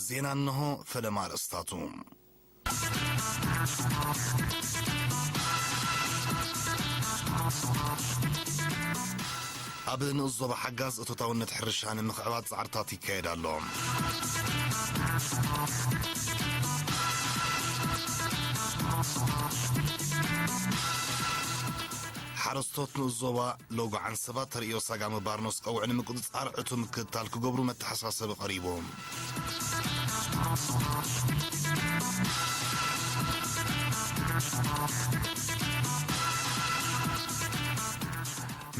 ዜና እንሆ፣ ፈለማ ኣርእስታቱ። ኣብ ንኡስ ዞባ ሓጋዝ እቶታውነት ሕርሻ ንምኽዕባት ጻዕርታት ይካየድ ኣሎ። ሓረስቶት ንኡስ ዞባ ሎጎ ዓንሰባ ተርእዮ ሳጋሚ ባርኖስ ቀውዒ ንምቁጽጻር ዕቱብ ምክትታል ክገብሩ መተሓሳሰቢ ቀሪቡ።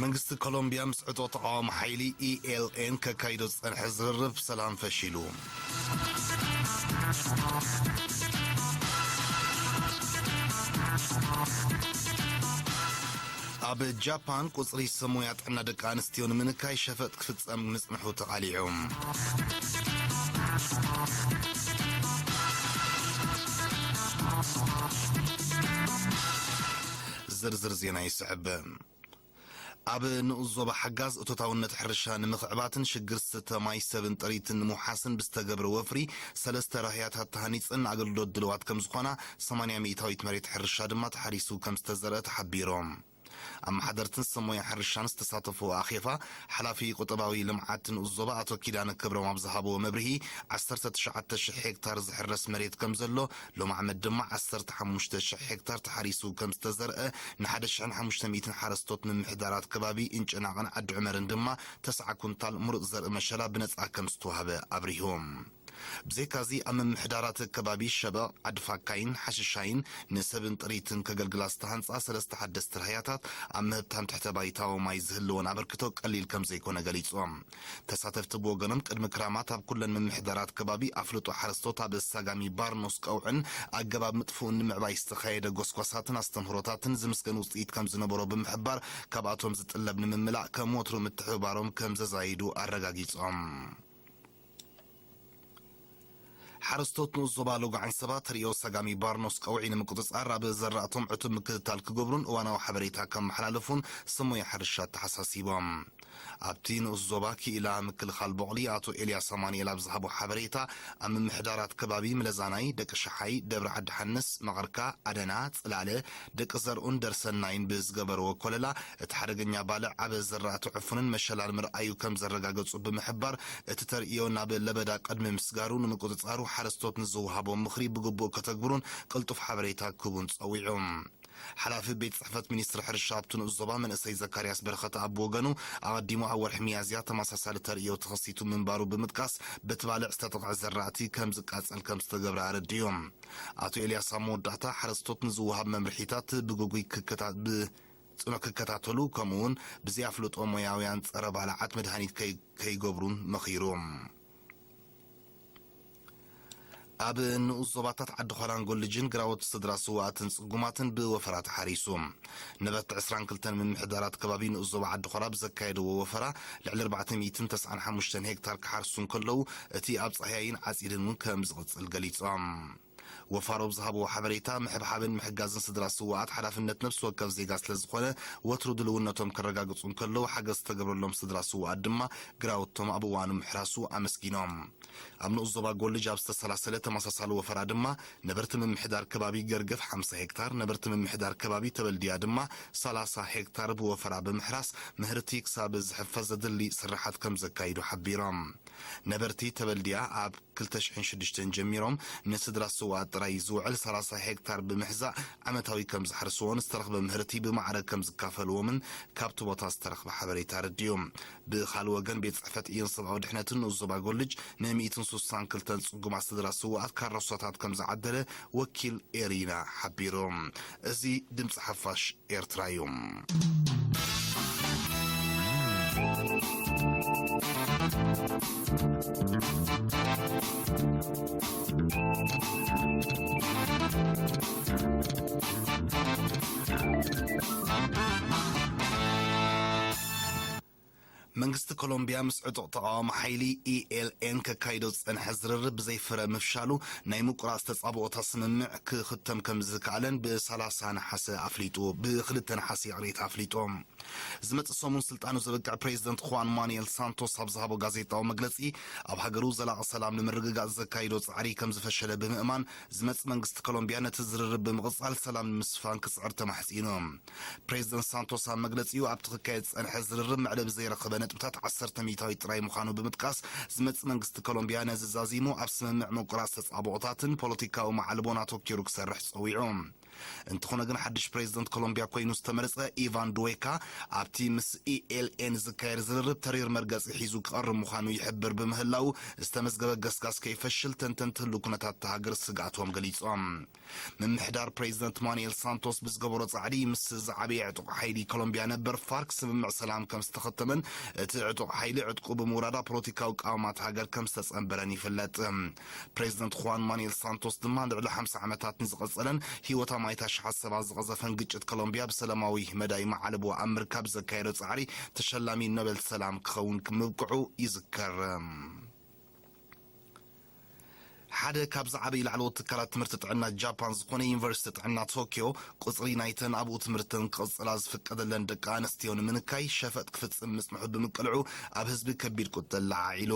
መንግስቲ ኮሎምቢያ ምስ ዕጡቕ ተቓዋሚ ሓይሊ ኢ ኤል ኤን ከካይዶ ዝጸንሐ ዝርርብ ሰላም ፈሺሉ። ኣብ ጃፓን ቁጽሪ ሰብ ሞያ ጥዕና ደቂ ኣንስትዮ ንምንካይ ሸፈጥ ክፍጸም ምጽንሑ ተቓሊዑ። ዝርዝር ዜና ይስዕብ። ኣብ ንኡስ ዞባ ሓጋዝ እቶታውነት ሕርሻ ንምኽዕባትን ሽግር ዝስተ ማይ ሰብን ጥሪትን ንምውሓስን ብዝተገብረ ወፍሪ ሰለስተ ራህያታት ተሃኒጸን ንኣገልግሎት ድልዋት ከም ዝኾና፣ ሰማንያ ሚእታዊት መሬት ሕርሻ ድማ ተሓሪሱ ከም ዝተዘርአ ተሓቢሮም። ኣመሓደርትን ሰብ ሞያ ሕርሻን ዝተሳተፍዎ ኣኼባ፣ ሓላፊ ቁጠባዊ ልምዓት ንኡስ ዞባ ኣቶ ኪዳነ ክብሮም ኣብ ዝሃብዎ መብርሂ፣ ዓሰርተ ትሽዓተ ሽሕ ሄክታር ዝሕረስ መሬት ከም ዘሎ፣ ሎም ዓመት ድማ ዓሰርተ ሓሙሽተ ሽሕ ሄክታር ተሓሪሱ ከም ዝተዘርአ፣ ንሓደ ሽሕን ሓሙሽተ ሚእትን ሓረስቶት ምምሕዳራት ከባቢ እንጭናቕን ዓዲ ዑመርን ድማ ተስዓ ኩንታል ምሩፅ ዘርኢ መሸላ ብነፃ ከም ዝተዋህበ ኣብሪሁ። ብዘይካዚ ኣብ ምምሕዳራት ከባቢ ሸበቕ፣ ዓዲ ፋካይን ሓሽሻይን ንሰብን ጥሪትን ከገልግላ ዝተሃንፃ ሰለስተ ሓደስቲ ራህያታት ኣብ ምህብታም ትሕተ ባይታዊ ማይ ዝህልወን ኣበርክቶ ቀሊል ከም ዘይኮነ ገሊፆም። ተሳተፍቲ ብወገኖም ቅድሚ ክራማት ኣብ ኩለን ምምሕዳራት ከባቢ ኣፍልጦ ሓረስቶት ኣብ ሳጋሚ ባርኖስ ቀውዕን ኣገባብ ምጥፍኡን ንምዕባይ ዝተኻየደ ጎስጓሳትን ኣስተምህሮታትን ዝምስገን ውፅኢት ከም ዝነበሮ ብምሕባር ካብኣቶም ዝጥለብ ንምምላእ ከም ወትሩ ምትሕብባሮም ከም ዘዛይዱ ኣረጋጊፆም። ሓረስቶት ንኡስ ዞባ ሎጎ ዓንሰባ ተርእዮ ሳጋሚ ባርኖስ ቀውዒ ንምቁፅፃር ኣብ ዘራእቶም ዕቱብ ምክትታል ክገብሩን እዋናዊ ሓበሬታ ከመሓላልፉን ሰብ ሞያ ሕርሻ ኣተሓሳሲቦም። ኣብቲ ንኡስ ዞባ ክኢላ ምክልኻል ቦቕሊ ኣቶ ኤልያስ ኣማኑኤል ኣብ ዝሃቦ ሓበሬታ፣ ኣብ ምምሕዳራት ከባቢ ምለዛናይ፣ ደቂ ሸሓይ፣ ደብረ ዓዲ ሓንስ፣ መቐርካ፣ ኣደና፣ ጽላለ፣ ደቂ ዘርኡን ደርሰናይን ብዝገበርዎ ኮለላ፣ እቲ ሓደገኛ ባልዕ ኣብ ዘራእቲ ዕፉንን መሸላን ምርኣዩ ከም ዘረጋገጹ ብምሕባር፣ እቲ ተርእዮ ናብ ለበዳ ቅድሚ ምስጋሩ ንምቁጽጻሩ ሓረስቶት ንዝወሃቦም ምኽሪ ብግቡእ ከተግብሩን ቅልጡፍ ሓበሬታ ክህቡን ጸዊዑ። ሓላፊ ቤት ጽሕፈት ሚኒስትሪ ሕርሻ ኣብቲ ንኡስ ዞባ መንእሰይ ዘካርያስ በረኸት ኣብ ወገኑ፣ ኣቐዲሙ ኣብ ወርሒ ሚያዝያ ተመሳሳሊ ተርእዮ ተኸሲቱ ምንባሩ ብምጥቃስ፣ በቲ ባልዕ ዝተጠቕዐ ዘራእቲ ከም ዝቃጸል ከም ዝተገብረ ኣረዲኡ። ኣቶ ኤልያስ ኣብ መወዳእታ፣ ሓረስቶት ንዝወሃብ መምርሒታት ብግጉይ ክከታ-፣ ብጽኑዕ ክከታተሉ፣ ከምኡ'ውን ብዘይ ኣፍልጦ ሞያውያን ጸረ ባልዓት መድሃኒት ከይ-፣ ከይገብሩን መኺሩ። ኣብ ንኡስ ዞባታት ዓዲ ኾራን ጎልጅን ግራውቲ ስድራ ስውኣትን ጽጉማትን ብወፈራ ተሓሪሱ። ነበርቲ ዕስራን ክልተን ምምሕዳራት ከባቢ ንኡስ ዞባ ዓዲ ኾራ ብዘካየድዎ ወፈራ፣ ልዕሊ ኣርባዕተ ሚእትን ተስዓን ሓሙሽተን ሄክታር ክሓርሱ እንከለዉ፣ እቲ ኣብ ጻህያይን ዓጺድን እውን ከም ዝቕጽል ገሊጾም። ወፋሮ ብዝሃብዎ ሓበሬታ፣ ምሕብሓብን ምሕጋዝን ስድራ ስውኣት ሓላፍነት ነፍሲ ወከፍ ዜጋ ስለ ዝኾነ፣ ወትሩ ድልውነቶም ከረጋግጹ እንከለዉ፣ ሓገዝ ዝተገብረሎም ስድራ ስውኣት ድማ ግራውቶም ኣብ እዋኑ ምሕራሱ ኣመስጊኖም። ኣብ ንኡስ ዞባ ጎልጅ ኣብ ዝተሰላሰለ ተመሳሳሊ ወፈራ ድማ፣ ነበርቲ ምምሕዳር ከባቢ ገርገፍ ሓምሳ ሄክታር፣ ነበርቲ ምምሕዳር ከባቢ ተበልድያ ድማ ሰላሳ ሄክታር ብወፈራ ብምሕራስ፣ ምህርቲ ክሳብ ዝሕፈስ ዘድሊ ስራሓት ከም ዘካይዱ ሓቢሮም። ነበርቲ ተበልድያ ኣብ ክልተ ሽሕን ሽዱሽተን ጀሚሮም ንስድራ ስውኣት ጥራይ ዝውዕል ሰላሳ ሄክታር ብምሕዛእ ዓመታዊ ከም ዝሓርስዎን ዝተረኽበ ምህርቲ ብማዕረ ከም ዝካፈልዎምን ካብቲ ቦታ ዝተረኽበ ሓበሬታ ኣረዲኡ። ብኻልእ ወገን ቤት ጽሕፈት ዕዮን ሰብኣዊ ድሕነትን ንኡስ ዞባ ጎልጅ ንሚእትን ሱሳን ክልተን ጽጉማት ስድራ ስውኣት ካሮሳታት ከም ዝዓደለ ወኪል ኤሪና ሓቢሩ። እዚ ድምጺ ሓፋሽ ኤርትራ እዩ። መንግስቲ ኮሎምቢያ ምስ ዕጡቕ ተቓዋሚ ሓይሊ ኢ ኤል ኤን ከካይዶ ዝጸንሐ ዝርርብ ብዘይፍረ ምፍሻሉ፣ ናይ ምቁራጽ ተጻብኦታት ስምምዕ ክኽተም ከም ዝከኣለን ብ30 ነሓሰ ኣፍሊጡ፣ ብ2 ነሓሰ ይቕሬታ ኣፍሊጡ። ዝመጽእ ሰሙን ስልጣኑ ዘብቅዕ ፕሬዚደንት ኹዋን ማኑኤል ሳንቶስ ኣብ ዝሃቦ ጋዜጣዊ መግለጺ፣ ኣብ ሃገሩ ዘላቒ ሰላም ንምርግጋጽ ዘካይዶ ጻዕሪ ከም ዝፈሸለ ብምእማን፣ ዝመጽእ መንግስቲ ኮሎምቢያ ነቲ ዝርርብ ብምቕጻል ሰላም ንምስፋን ክጽዕር ተማሕጺኑ። ፕሬዚደንት ሳንቶስ ኣብ መግለጺኡ፣ ኣብቲ ክካየድ ዝጸንሐ ዝርርብ መዕለቢ ዘይረኸበ ነጥብታት ዓሰርተ ሚእታዊት ጥራይ ምዃኑ ብምጥቃስ፣ ዝመጽእ መንግስቲ ኮሎምቢያ ነዚ ዛዚሙ ኣብ ስምምዕ ምቁራጽ ተጻብኦታትን ፖለቲካዊ መዓልቦን ኣተኲሩ ክሰርሕ ጸዊዑ። እንተኾነ ግን፣ ሓድሽ ፕሬዚደንት ኮሎምቢያ ኮይኑ ዝተመረጸ ኢቫን ዱዌካ፣ ኣብቲ ምስ ኢ ኤል ኤን ዝካየድ ዝርርብ ተሪር መርገጺ ሒዙ ክቐርብ ምዃኑ ይሕብር ብምህላው፣ ዝተመዝገበ ገስጋስ ከይፈሽል ተንተንቲ ህሉ ኩነታት እታ ሃገር ስግኣቶም ገሊጾም። ምምሕዳር ፕሬዚደንት ማኑኤል ሳንቶስ ብዝገበሮ ጻዕሪ፣ ምስ ዝዓበየ ዕጡቕ ሓይሊ ኮሎምቢያ ነበር ፋርክ ስምምዕ ሰላም ከም ዝተኸተመን፣ እቲ ዕጡቕ ሓይሊ ዕጥቁ ብምውራዳ ፖለቲካዊ ቀዋማት ሃገር ከም ዝተጸንበረን ይፍለጥ። ፕሬዚደንት ኹዋን ማኑኤል ሳንቶስ ድማ፣ ልዕሊ ሓምሳ ዓመታት ንዝቐጸለን ህይወት ኣማኢት ኣሽሓት ሰባት ዝቐዘፈን ግጭት ኮሎምቢያ ብሰላማዊ መዳይ መዓልቦ ኣብ ምርካብ ዘካየዶ ጻዕሪ፣ ተሸላሚ ኖቤል ሰላም ክኸውን ምብቅዑ ይዝከር። ሓደ ካብ ዝዓበዩ ላዕለዎት ትካላት ትምህርቲ ጥዕና ጃፓን ዝኾነ ዩኒቨርሲቲ ጥዕና ቶኪዮ፣ ቁጽሪ ናይተን ኣብኡ ትምህርተን ክቕጽላ ዝፍቀደለን ደቂ ኣንስትዮ ንምንካይ ሸፈጥ ክፍጽም ምጽንሑ ብምቅልዑ፣ ኣብ ህዝቢ ከቢድ ቁጥዕ ለዓዒሉ።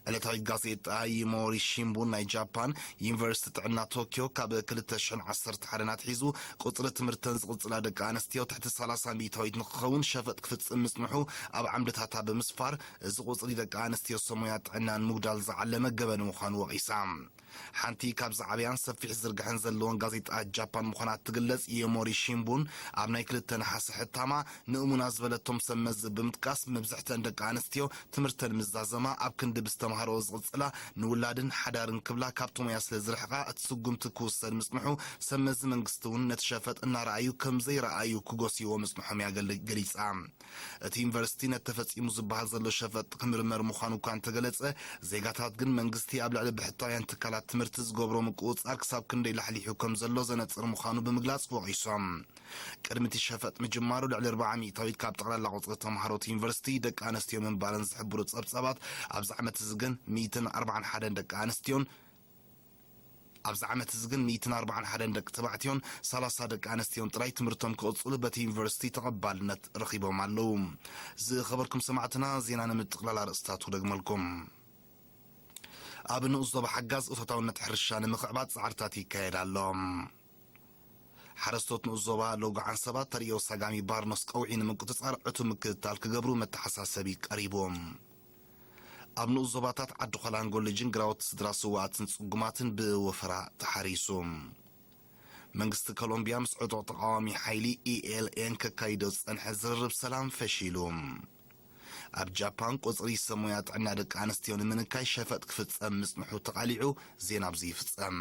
ዕለታዊ ጋዜጣ ዩሞሪ ሺምቡን ናይ ጃፓን፣ ዩኒቨርሲቲ ጥዕና ቶኪዮ ካብ ክልተ ሽሕን ዓሰርተ ሓደን ኣትሒዙ ቁጽሪ ትምህርተን ዝቕጽላ ደቂ ኣንስትዮ ትሕቲ ሰላሳ ሚእታዊት ንክኸውን ሸፈጥ ክፍጽም ምጽንሑ ኣብ ዓምድታታ ብምስፋር፣ እዚ ቁጽሪ ደቂ ኣንስትዮ ሰሙያ ጥዕናን ምጉዳል ዝዓለመ ገበን ምዃኑ ወቒሳ። ሓንቲ ካብ ዝዓበያን ሰፊሕ ዝርግሐን ዘለዎን ጋዜጣ ጃፓን ምዃና እትግለጽ ዮሞሪ ሺምቡን፣ ኣብ ናይ ክልተ ነሓሰ ሕታማ፣ ንእሙና ዝበለቶም ሰብ መዚ ብምጥቃስ፣ መብዝሕተን ደቂ ኣንስትዮ ትምህርተን ምስ ዛዘማ፣ ኣብ ክንዲ ብዝተምሃረኦ ዝቕጽላ፣ ንውላድን ሓዳርን ክብላ ካብቶም እያ ስለ ዝርሕቓ፣ እቲ ስጉምቲ ክውሰድ ምጽንሑ፣ ሰብ መዚ መንግስቲ እውን ነቲ ሸፈጥ እናረኣዩ ከም ዘይረኣዩ ክጎስይዎ ምጽንሖም እያ ገሊ-፣ ገሊጻ። እቲ ዩኒቨርሲቲ ነቲ ተፈጺሙ ዝበሃል ዘሎ ሸፈጥ ክምርመር ምዃኑ እኳ እንተገለጸ፣ ዜጋታት ግን መንግስቲ ኣብ ልዕሊ ብሕታውያን ትካላት ትምህርቲ ዝገብሮ ምቁጽጻር ክሳብ ክንደይ ላሕሊሑ ከም ዘሎ ዘነጽር ምዃኑ ብምግላጽ ወቒሶም። ቅድሚ እቲ ሸፈጥ ምጅማሩ፣ ልዕሊ ኣርብዓ ሚእታዊት ካብ ጠቕላላ ቁጽሪ ተምሃሮ እቲ ዩኒቨርሲቲ ደቂ ኣንስትዮ ምንባረን ዝሕብሩ ጸብጻባት፣ ኣብዚ ዓመት እዚ ግን ሚእትን ኣርባዓን ሓደን ደቂ ኣንስትዮን ኣብዚ ዓመት እዚ ግን ሚእትን ኣርባዓን ሓደን ደቂ ተባዕትዮን ሰላሳ ደቂ ኣንስትዮን ጥራይ ትምህርቶም ክቕጽሉ በቲ ዩኒቨርሲቲ ተቐባልነት ረኺቦም ኣለዉ። ዝኸበርኩም ሰማዕትና፣ ዜና ንምጥቕላል ኣርእስታቱ ክደግመልኩም። ኣብ ንኡስ ዞባ ሓጋዝ እቶታውነት ሕርሻ ንምኽዕባት ጻዕርታት ይካየድ ኣሎ። ሓረስቶት ንኡስ ዞባ ሎጎ ዓንሰባ ተርእዮ ሳጋሚ ባርኖስ ቀውዒ ንምቁጽጻር ዕቱብ ምክትታል ክገብሩ መተሓሳሰቢ ቀሪቡ። ኣብ ንኡስ ዞባታት ዓዲ ኾላን ጎልጅን ግራውቲ ስድራ ስውኣትን ጽጉማትን ብወፈራ ተሓሪሱ። መንግስቲ ኮሎምቢያ ምስ ዕጡቕ ተቓዋሚ ሓይሊ ኢ ኤል ኤን ከካይዶ ዝጸንሐ ዝርርብ ሰላም ፈሺሉ። ኣብ ጃፓን ቁጽሪ ሰብ ሞያ ጥዕና ደቂ ኣንስትዮ ንምንካይ ሸፈጥ ክፍጸም ምጽንሑ ተቓሊዑ። ዜና ኣብዚ ይፍጸም።